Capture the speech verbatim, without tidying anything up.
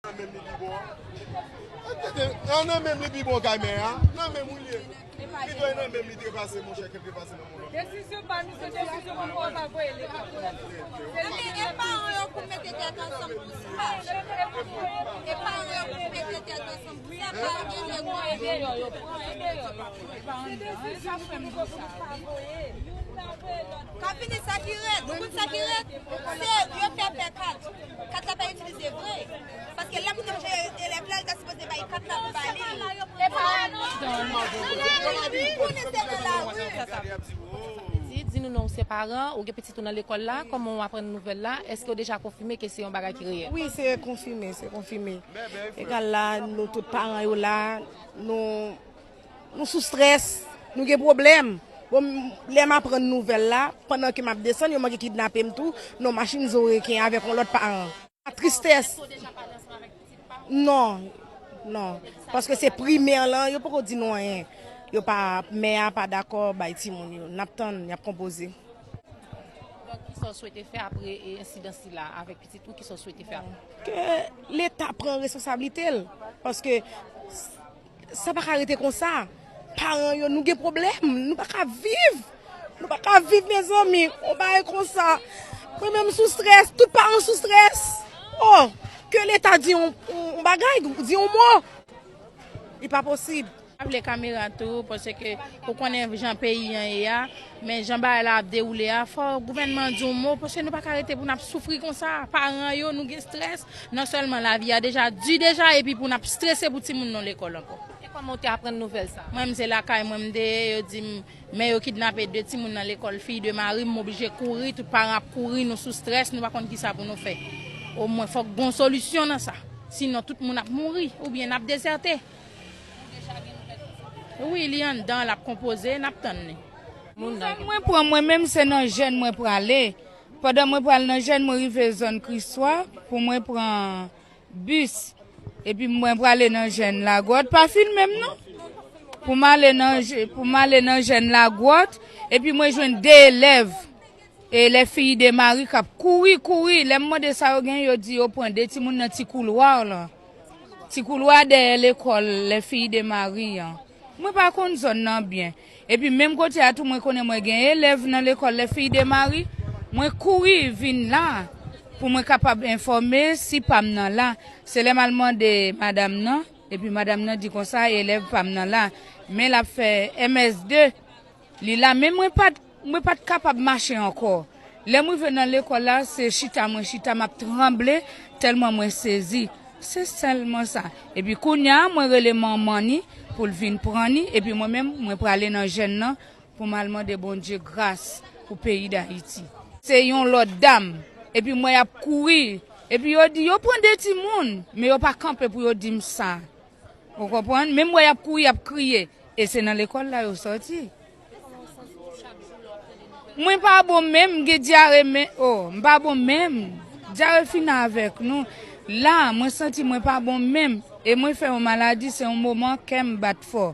Nan menm li pi bon. Nan menm li pi bon kay mè a. Nan menm ou li ye. Li dwe nan menm li trepase, monchè, ke l trepase nan moun lòt. Desizyon pa nou, se desizyon pou nou pa voye lekòl. Se li ki paran yo pou mete tèt ansanm pou sa. E paran yo pou mete tèt ansanm pou sa, pa gen lekòl. Se desizyon pou nou pa voye. Ka fini sa ki rèd, ou konn sa ki rèd? Se yo fè pè kat. Kat la pa itilize vre. Paske lè moun te manje elèv la, li ta sipoze bay kat la pou ba li. Li konnen se nan lari. Di, di nou non, ou se paran, ou gen pitit ou nan lekòl la, kòman w aprann nouvèl la? Èske w deja konfime ke se yon bagay ki reyèl? Wi, se konfime, se konfime. Egal la, nou tout paran yo la, nou Nou sou strès, nou gen pwoblèm. Bon, lè m aprann nouvèl la, pandan ke m ap desann, yo manke kidnape m tou, nan machin zo reken avèk yon lòt paran. Tristès. Non, non. Paske se primè lan, yo poko di nou anyen. Yo pa, mè a pa dakò bay timoun yo. N ap tann, y ap konpoze. Donk, kisa w swete fè apre, e, ensidan sila avèk pitit ou, kisa w swete fè apre? Ke Leta pran responsablite l, paske s- sa pa ka rete konsa. Paran yo, nou gen pwoblèm, nou pa ka viv. Nou pa ka viv, mezanmi, yon bagay konsa. Mwen menm sou strès, tout paran sou strès. Oh, ke Leta di yon, yon, yon bagay, di yon mo. Li pa posib. Pa vle kamera tou, paske ou konnen jan peyi an ye a, men jan bagay la ap dewoule a, fò gouvènman an di yon mo, paske nou pa ka rete pou n ap soufri konsa. Paran yo, nou gen strès, non sèlman lavi a deja di deja, epi pou n ap strese pou timoun nou lekòl ankò. E kòman w te aprann nouvèl sa a? Mwen menm se lakay mwen m te ye, yo di m, men yo kidnape de timoun nan lekòl Filles de Marie, m oblije kouri, tout paran ap kouri, nou sou strès, nou pa konn kisa pou nou fè. Omwen fòk gon solisyon nan sa. Sinon tout moun ap mouri, oubyen n ap dezète. Wi, li anndan, l ap konpoze, n ap tann li. Nouvèl mwen pran, mwen menm se nan jèn mwen prale. Pandan mwen pral nan jèn, mwen rive zòn Kristwa pou mwen pran bis. Epi mwen prale nan jèn Lagwòt, pa filme m non. Pou m ale nan je- pou m ale nan jèn Lagwòt, epi mwen jwenn de elèv. E lè Filles de Marie k ap kouri, kouri, lè m mande sa yo gen, yo di yo pran de timoun nan ti koulwa la. Ti koulwa dèyè lekòl lè Filles de Marie an. Mwen pa konn zòn nan byen. Epi menm kote a tou, mwen konnen mwen gen elèv nan lekòl lè Filles de Marie. Mwen kouri vin la pou mwen kapab enfòme si pa m nan la. Se lè m al mande madanm nan, epi madanm nan di konsa elèv pa m nan la. Men l ap fè M S de. Li la, men mwen pa t, mwen pa t kapab mache ankò. Lè m rive nan lekòl la, se chita mwen chita, m ap tranble, tèlman mwen sezi. Se sèlman sa. Epi kounye a, mwen rele manman ni pou l vin pran ni, epi mwen menm, mwen prale nan jèn nan pou m al mande Bondye gras pou peyi Dayiti. Se yon lòt dam, epi m wè y ap kouri, epi yo di, yo pran de timoun, men yo pa kanpe pou yo di m sa. Ou konprann? Menm wè y ap kouri, y ap kriye. E se nan lekòl la yo sòti. Mwen pa bon menm, m gen dyare men, oh, m pa bon menm. Dyare fin avèk nou. La, mwen santi mwen pa bon menm. E mwen fè yon maladi, se yon moman kè m bat fò.